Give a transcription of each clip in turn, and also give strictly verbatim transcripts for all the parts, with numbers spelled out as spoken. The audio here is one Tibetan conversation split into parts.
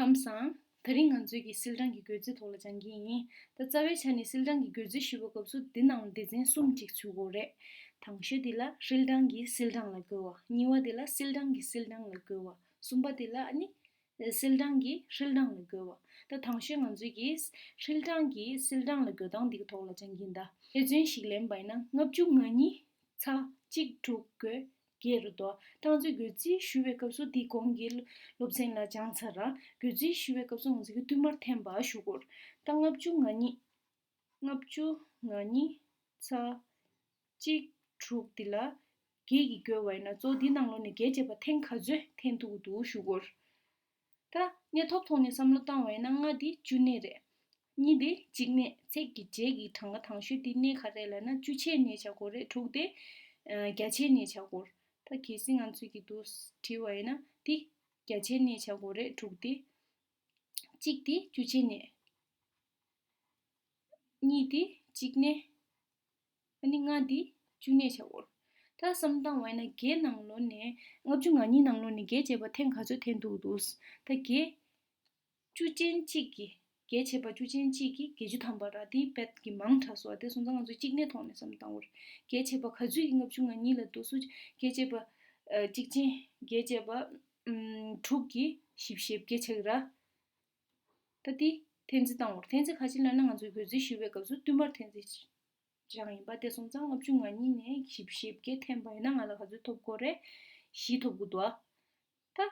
ཁམས་བཟང་། དེ་རིང་ང་ཚོས་ཀྱི་སིལ་གྲངས་ཀྱི་བགོ་རྩིས་ཐོག་ལ་སྦྱང་གི་ཡིན། ད་རྩ་བའི་ཆ་ནས་སིལ་གྲངས་ཀྱི་བགོ་རྩིས་ཞུ་བའི་སྐབས་སུ་འདི་ནང་སྡེ་ཚན་གསུམ་ཅིག་ཚུད་དགོས་རེད། དང་ཤོས་འདི་ལ་སིལ་གྲངས་ཀྱི་སིལ་གྲངས་ལ་བགོ་བ། གཉིས་པ་འདི་ལ་སིལ་གྲངས་ཀྱི་སིལ་གྲངས་ལ་བགོ་བ། གསུམ་པ་འདི་ལ་ཨ་ནི་སིལ་གྲངས་ཀྱི་སིལ་གྲངས་ལ་བགོ་བ། ད་དང་ཤོས་ང་ཚོས་ཀྱི་སིལ་གྲངས་ཀྱི་སིལ་གྲངས་ལ་བགོ་སྟངས་འདི་གི་ཐོག་ལ་སྦྱང་གི་ཡིན། ད་དཔེ་མཚོན་ཞིག་ལེན་པ་ཡིན་ན་ལྔ་བཅུ་ང་གཉིས་ཚེག་གཅིག་དྲུག་བགོ་བརྒྱད་རེད་དོ། ད་ང་ཚོས་བགོ་རྩིས་ཞུ་བའི་སྐབས་སུ་འདི་གོང་གི་སློབ་ཚན་ལ་སྦྱངས་ཚར་ར། བགོ་རྩིས་ཞུ་བའི་སྐབས་སུ་ང་ཚོས་ཀྱི་བསྟུད་མར་འཐེན་པ་ཞུ་དགོས། ད་ལྔ་བཅུ་ང་གཉིས། ལྔ་བཅུ་ང་གཉིས་ཚེག་གཅིག་དྲུག་འདི་ལ་བརྒྱད་ཀྱིས་བགོས་པ་ཡིན་ན་གཙོ་བོ་འདི་ནང་ལོགས་ནས་བརྒྱད་བྱས་པ་ཐེངས་ག་ཚོད་འཐེན་ཐུབ་ཀྱི་འདུག་ཞུ་དགོས། ད་གནས་ཐོབ་ཐོག་ནས་བསམ་བློ་བཏང་བ་ཡིན་ན་ལྔ་འདི་བཅུ་གནས་རེད། གཉིས་འདི་གཅིག་གནས། ཚེག་གི་རྗེས་ཀྱི་གྲངས་ཀ་དང་ཤོས་འདི་གནས་ག་རེ་ལབ་ན་བཅུ་ཆའི་གནས་བྱ་དགོས་རེད། དྲུག་འདི་ཨ་བརྒྱ་ཆའི་གནས་བྱ་དགོས། ད་གལ་སྲིད་ང་ཚོས་ཀྱི་འདུག་བྲིས་པ་ཡིན་ན་འདི་བརྒྱ་ཆའི་གནས་བྱ་དགོས་རེད། དྲུག་འདི། གཅིག་འདི་བཅུ་ཆའི་གནས། གཉིས་འདི་གཅིག་གནས། ཨ་ནི་ལྔ་འདི་བཅུ་གནས་བྱ་དགོས། ད་བསམ་བཏང་བ་ཡིན་ན་བརྒྱད་ནང་ལོགས་ནས་ལྔ་བཅུ་ང་གཉིས་ནང་ལོགས་ནས་བརྒྱད་བྱས་པ་ཐེངས་ག་ཚོད་འཐེན་ཐུབ་འདུག་ད་བརྒྱད་བཅུ་ཅན་གཅིག་གིས་བརྒྱད་བྱས་པ་བཅུ་ཅན་གཅིག་གིས་བརྒྱད་ཅུ་ཐམ་པ་ར། དེ་དཔེ་གི་མང་དྲགས་སོང་། དེ་སོང་ཙང་ང་ཚོས་གཅིག་གནས་ཐོག་ནས་བསམ་བཏང་དགོས། བརྒྱད་བྱས་པ་ག་ཚོད་ཀྱིས་ལྔ་བཅུ་ང་གཉིས་ལ་འདུག་སུ་བརྒྱད་བྱས་པ་ཨ་གཅིག་ཅན་བརྒྱད་བྱས་པ་ཨམ་དྲུག་གིས་བཞི་བཅུ་ཞེ་བརྒྱད་ཆགས་ཀྱི་ར། ད་དེ་འཐེན་རྩིས་བཏང་བར། འཐེན་རྩིས་ག་ཅི་ལབ་ན་ང་ཚོས་བགོ་རྩིས་ཞུ་བའི་སྐབས་སུ་བསྟུད་མར་འཐེན་རྩིས་བྱ་ཡིན་པ། དེ་སོང་ཙང་ལྔ་བཅུ་ང་གཉིས་ནས་བཞི་བཅུ་ཞེ་བརྒྱད་འཐེན་པ་ཡིན་ན་ང་ལ་ག་ཚོད་ཐོབ་དགོས་རེད། བཞི་ཐོབ་དགོས་འདུག་ཨ། ད་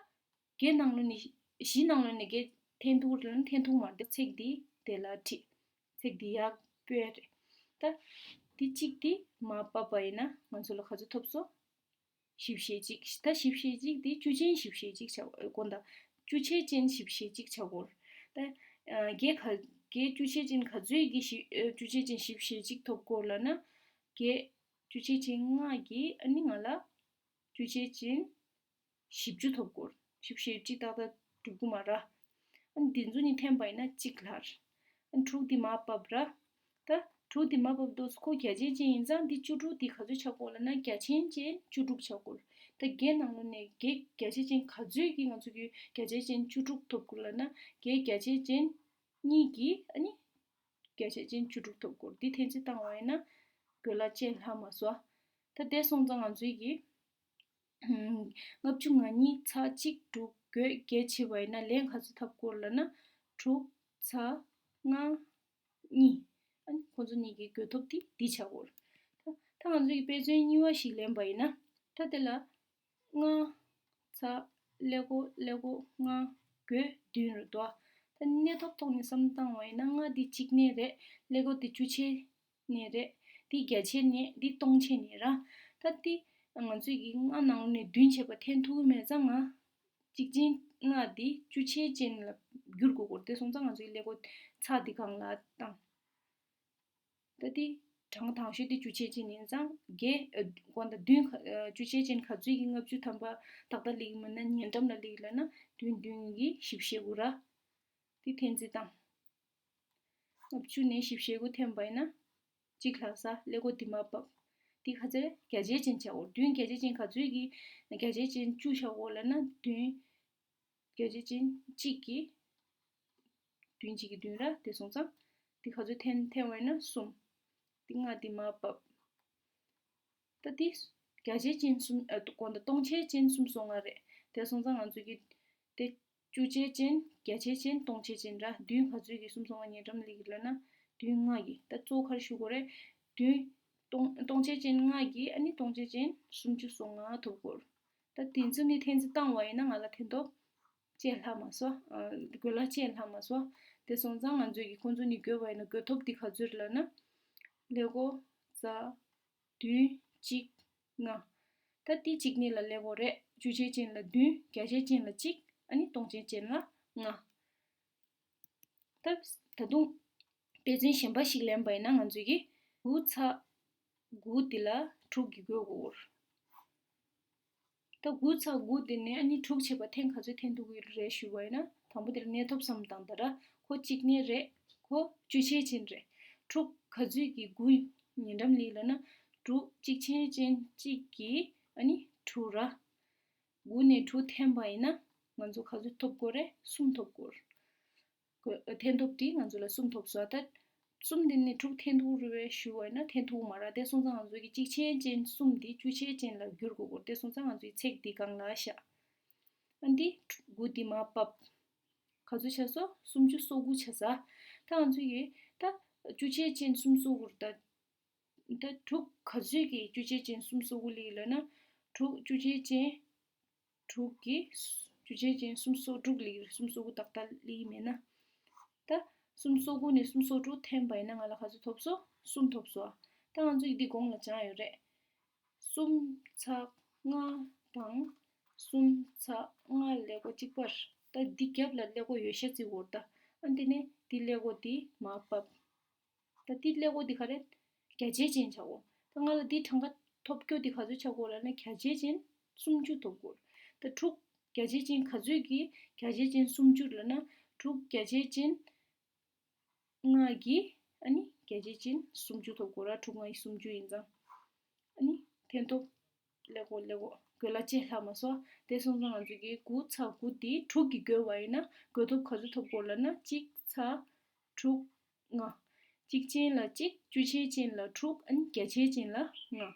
བརྒྱད་ནང་ལོགས་ནས་བཞི་ནང་ལོགས་ནས་བརྒྱད་འཐེན་ཐུབ་རེད་ལབ་ན་འཐེན་ཐུབ་མ་རེད། ཚེག་འདི་དེ་ལ་བྲིས། ཚེག་འདི་ཡར་སྤོས་རེད། ད་འདི་གཅིག་འདི་མར་ཕབ་པ་ཡིན་ན་ང་ཚོ་ལ་ག་ཚོད་ཐོབ་སོང་། བཞི་བཅུ་ཞེ་གཅིག་ད་བཞི་བཅུ་ཞེ་གཅིག་དེ་བཅུ་ཅན་བཞི་བཅུ་ཞེ་གཅིག་བྱ་དགོས་འདུག་བཅུ་ཆའི་ཅན་བཞི་བཅུ་ཞེ་གཅིག་བྱ་དགོས། ད་ཨ་བརྒྱད་ག་བརྒྱད་བཅུ་ཆའི་ཅན་ག་ཚོད་ཀྱི་བཞི་ཨ་བཅུ་ཆའི་ཅན་བཞི་བཅུ་ཞེ་གཅིག་ཐོབ་དགོས་ལབ་ན། བརྒྱད་བཅུ་ཆའི་ཅན་ལྔ་གིས་ཨ་ནི་ང་ལ་བཅུ་ཆའི་ཅན་བཞི་བཅུ་ཐོབ་དགོས། བཞི་བཅུ་ཞེ་གཅིག་ཏག་ཏག་འགྲུབ་ཀྱི་མ་རེད། ཨ་ནི་འདི་ཚོ་གཉིས་འཐེན་པ་ཡིན་ན་གཅིག་ལྷག་ཨ་ནི་དྲུག་འདི་མར་ཕབ་ར། ད་དྲུག་འདི་མར་ཕབ་དུས་ཁོ་བརྒྱ་ཆའི་ཅན་ཡིན་ཙང་འདི་བཅུ་དྲུག་འདི་ག་ཚོད་ཆགས་དགོས་ལབ་ན་བརྒྱ་ཆའི་ཅན་བཅུ་དྲུག་ཆགས་དགོས། ད་བརྒྱད་ནང་ལོགས་ནས་བརྒྱད་བརྒྱ་ཆའི་ཅན་ག་ཚོད་ཀྱིས་ང་ཚོ་གི་བརྒྱ་ཆའི་ཅན་བཅུ་དྲུག་ཐོབ་དགོས་ལབ་ན་བརྒྱད་བརྒྱ་ཆའི་ཅན་གཉིས་ཀྱིས་ཨ་ནི་བརྒྱ་ཆའི་ཅན་བཅུ་དྲུག་ཐོབ་དགོས། འདི་འཐེན་རྩིས་བཏང་བ་ཡིན་ན་དགོས་ལ་ཅན་ལྷག་མ་སོང་། ད་དེ་སོང་ཙང་ང་ཚོའི་གི་ལྔ་བཅུ་ང་གཉིས་ཚེག་གཅིག་དྲུག་བགོས་བརྒྱད་བྱས་པ་ཡིན་ན་ལན་ག་ཚོད་ཐོབ་དགོས་ལབ་ན་དྲུག་ཚེག་ལྔ་གཉིས། ཨ་ནི་ཁོང་ཚོ་གཉིས་ཀྱི་བགོས་ཐོབ་དེ་འདི་ཆགས་དགོས། ད་ད་ང་ཚོ་ཡི་དཔེ་མཚོན་གཉིས་པ་ཞིག་ལེན་པ་ཡིན་ན། ད་དེ་ལ་ལྔ་ཚེག་ཀླད་ཀོར་ཀླད་ཀོར་ལྔ་བགོས་བདུན་རེད་དོ། ད་གནས་ཐོབ་ཐོག་ནས་བསམ་བློ་བཏང་བ་ཡིན་ན་ལྔ་འདི་གཅིག་གནས་རེད། ཀླད་ཀོར་འདི་བཅུ་ཆའི་གནས་རེད། འདི་བརྒྱ་ཆའི་གནས། འདི་སྟོང་ཆའི་གནས་ར། ད་འདི་ང་ཚོས་ཀྱི་ལྔ་ནང་ནས་བདུན་བྱས་པ་འཐེན་ཐུབ་ཀྱི་མེད་ཙང་ང་གཅིག་ཅན་ལྔ་འདི་བཅུ་ཆའི་ཅན་ལ་བསྒྱུར་དགོས་སྐོར། དེ་སོང་ཙང་ང་ཚོའི་ཀླད་ཀོར་ཚེག་འདི་སྒང་ལ་བཏང་། ད་འདི་གྲངས་དང་ཤོས་འདི་བཅུ་ཆའི་ཅན་ཡིན་ཙང་བརྒྱད་ཨ་གོ་ད་བདུན་ག་ཨ་བཅུ་ཆའི་ཅན་ག་ཚོད་ཀྱི་ལྔ་བཅུ་ཐམ་པ་ཏག་ཏག་སླེབས་ཀྱི་མིན་ན་ཉེ་འགྲམ་ལ་སླེབས་ཀྱི་ལབ་ན་བདུན་བདུན་གྱིས་བཞི་བཅུ་དགུ་ར། འདི་འཐེན་རྩིས་བཏང་། ལྔ་བཅུ་ནས་བཞི་བཅུ་དགུ་འཐེན་པ་ཡིན་ན་གཅིག་ལྷག་ས། ཀླད་ཀོར་འདི་མར་ཕབ། འདི་ག་ཚོད་བརྒྱ་ཆའི་ཅན་བྱའོ། བདུན་བརྒྱ་ཆའི་ཅན་ག་ཚོད་ཀྱི་བརྒྱ་ཆའི་ཅན་བཅུ་བྱའོ་ལབ་ན་བདུན་བརྒྱ་ཆའི་ཅན་གཅིག་གི་བདུན་གཅིག་གི་བདུན་ར། དེ་སོང་ཙང་འདི་ག་ཚོད་འཐེན་འཐེན་པ་ཡིན་ན་གསུམ། འདི་ལྔ་འདི་མར་ཕབ། ད་འདི་བརྒྱ་ཆའི་ཅན་གསུམ་ཨ་གོ་ད་སྟོང་ཆའི་ཅན་སུམ་ཅུ་སོ་ལྔ་རེད། དེ་སོང་ཙང་ང་ཚོ་གི་དེ་བཅུ་ཆའི་ཅན་བརྒྱ་ཆའི་ཅན་སྟོང་ཆའི་ཅན་ར། བདུན་ག་ཚོད་ཀྱི་སུམ་ཅུ་སོ་ལྔ་ཉེ་འགྲམ་སླེབས་ཀྱི་ལབ་ན་བདུན་ལྔ་གི། ད་གཙོ་བོ་ག་རེ་ཞུ་དགོས་རེད། བདུན་སྟོང་སྟོང་ཆའི་ཅན་ལྔ་གི་ཨ་ནི་སྟོང་ཆའི་ཅན་སུམ་ཅུ་སོ་ལྔ་ཐོབ་དགོས། ད་དེ་ཚོ་ནི་འཐེན་རྩིས་བཏང་བ་ཡིན་ན་ང་ལ་འཐེན་ཐོབ་ཅན་ལྷག་མ་སོང་། ཨ་དགོས་ལ་ཅན་ལྷག་མ་སོང་། དེ་སོང་ཙང་ང་ཚོས་ཀྱི་ཁོང་ཚོ་ནི་བགོས་པ་ཡིན་ན་བགོས་ཐོབ་འདི་ག་ཚོད་རེད་ལབ་ན་ཀླད་ཀོར་ཚེག་བདུན་གཅིག་ལྔ། ད་འདི་གཅིག་གནས་ལ་ཀླད་ཀོར་རེད། བཅུ་ཆའི་ཅན་ལ་བདུན། བརྒྱ་ཆའི་ཅན་ལ་གཅིག་ཨ་ནི་སྟོང་ཆའི་ཅན་ལ་ལྔ། ད་ད་དུང་དཔེ་མཚོན་གཞན་པ་ཞིག་ལེན་པ་ཡིན་ན་ང་ཚོས་ཀྱི་དགུ་ཚེག་དགུ་འདི་ལ་དྲུག་གིས་བགོས་དགོས། ད་དགུ་ཚེག་དགུ་འདི་ནས་ཨ་ནི་དྲུག་བྱས་པ་ཐེངས་ག་ཚོད་འཐེན་ཐུབ་ཀྱི་རེད་ཞུས་པ་ཡིན་ན། དང་པོ་འདི་ལ་གནས་ཐོབ་བསམ་བཏང་། ད་ར་ཁོ་གཅིག་གནས་རེད། ཁོ་བཅུ་ཆའི་ཅན་རེད། དྲུག་ག་ཚོད་ཀྱི་དགུ་ཉེ་འགྲམ་སླེབས་ལབ་ན་དྲུག་གཅིག་ཆའི་ཅན་གཅིག་གི་ཨ་ནི་དྲུག་ར། དགུ་ནས་དྲུག་འཐེན་པ་ཡིན་ན་ ང་ཚོ་ག་ཚོད་ཐོབ་དགོས་རེད། གསུམ་ཐོབ་དགོས་རེད། འཐེན་ཐོབ་དེ་ང་ཚོ་ལ་གསུམ་ཐོབ་སོང་། ད་གསུམ་དེ་ནས་དྲུག་འཐེན་ཐུབ་རེད་པས་ཞུ་བ་ཡིན་ན་འཐེན་ཐུབ་མ་རེད། དེ་སོང་ཙང་ང་ཚོ་གི་གཅིག་ཆའི་ཅན་གསུམ་དེ་བཅུ་ཆའི་ཅན་ལ་བསྒྱུར་དགོས་སྐོར། དེ་སོང་ཙང་ང་ཚོའི་ཚེག་འདི་སྒང་ལ་བཞག་ཨ་འདི་དགུ་འདི་མར་ཕབ། ག་ཚོད་ཆགས་སོང་། སུམ་ཅུ་སོ་དགུ་ཆགས་ས། ད་ང་ཚོ་གི་ད་བཅུ་ཆའི་ཅན་སུམ་སོ་དགུ་རེད། ད་ད་དྲུག་ག་ཚོད་ཀྱི་བཅུ་ཆའི་ཅན་སུམ་སོ་དགུ་སླེབས་ལབ་ན། དྲུག་བཅུ་ཆའི་ཅན། དྲུག་གི་བཅུ་ཆའི་ཅན་སུམ་སོ་དྲུག་སླེབས། སུམ་སོ་དགུ་ཏག་ཏག་སླེབས་མེད་ན། ད་སུམ་སོ་དགུ་ནས་སུམ་སོ་དྲུག་འཐེན་པ་ཡིན་ན་ང་ལ་ག་ཚོད་ཐོབ་སོང་། གསུམ་ཐོབ་སོང་། ད་ང་ཚོས་འདི་གོང་ལ་སྦྱངས་ཡོད་རེད། གསུམ་ཚེག་ལྔ་དང་གསུམ་ཚེག་ལྔ་ཀླད་ཀོར་གཅིག་པ་རེད། ད་འདི་རྒྱབ་ལ་ཀླད་ཀོར་ཡོད་ཤ་ཅིག་ཡོད་རེད། ད་ཨ་འདི་ནས་འདི་ཀླད་ཀོར་འདི་མར་ཕབ། ད་འདི་ཀླད་ཀོར་འདི་ག་རེ། བརྒྱ་ཆའི་ཅན་ཆགས་གོ། ད་ང་ལ་འདི་གྲངས་ཀ་ཐོབ་རྒྱུ་འདི་ག་ཚོད་ཆགས་གོ་ལབ་ན་བརྒྱ་ཆའི་ཅན་སུམ་ཅུ་ཐོབ་གོ། ད་དྲུག་བརྒྱ་ཆའི་ཅན་ག་ཚོད་ཀྱི་བརྒྱ་ཆའི་ཅན་སུམ་ཅུ་ལབ་ན། དྲུག་བརྒྱ་ཆའི་ཅན་ལྔ་གི་ཨ་ནི་བརྒྱ་ཆའི་ཅན་སུམ་ཅུ་ཐོབ་གོ་ར། དྲུག་ལྔ་ཡི་སུམ་ཅུ་ཡིན་ཙང་། ཨ་ནི་འཐེན་ཐོབ་ཀླད་ཀོར་ཀླད་ཀོར་བགོད་ལ་ཅི་ལྷག་མ་སོང་། དེ་སོང་ཙང་ང་ཚོ་གི་དགུ་ཚེག་དགུ་དེ་དྲུག་གིས་བགོས་པ་ཡིན་ན་བགོས་ཐོབ་ག་ཚོད་ཐོབ་གོ་ལབ་ན་གཅིག་ཚེག་དྲུག་ལྔ། གཅིག་ཅན་ལ་གཅིག་བཅུ་ཆའི་ཅན་ལ་དྲུག་ཨ་ནི་བརྒྱ་ཆའི་ཅན་ལ་ལྔ།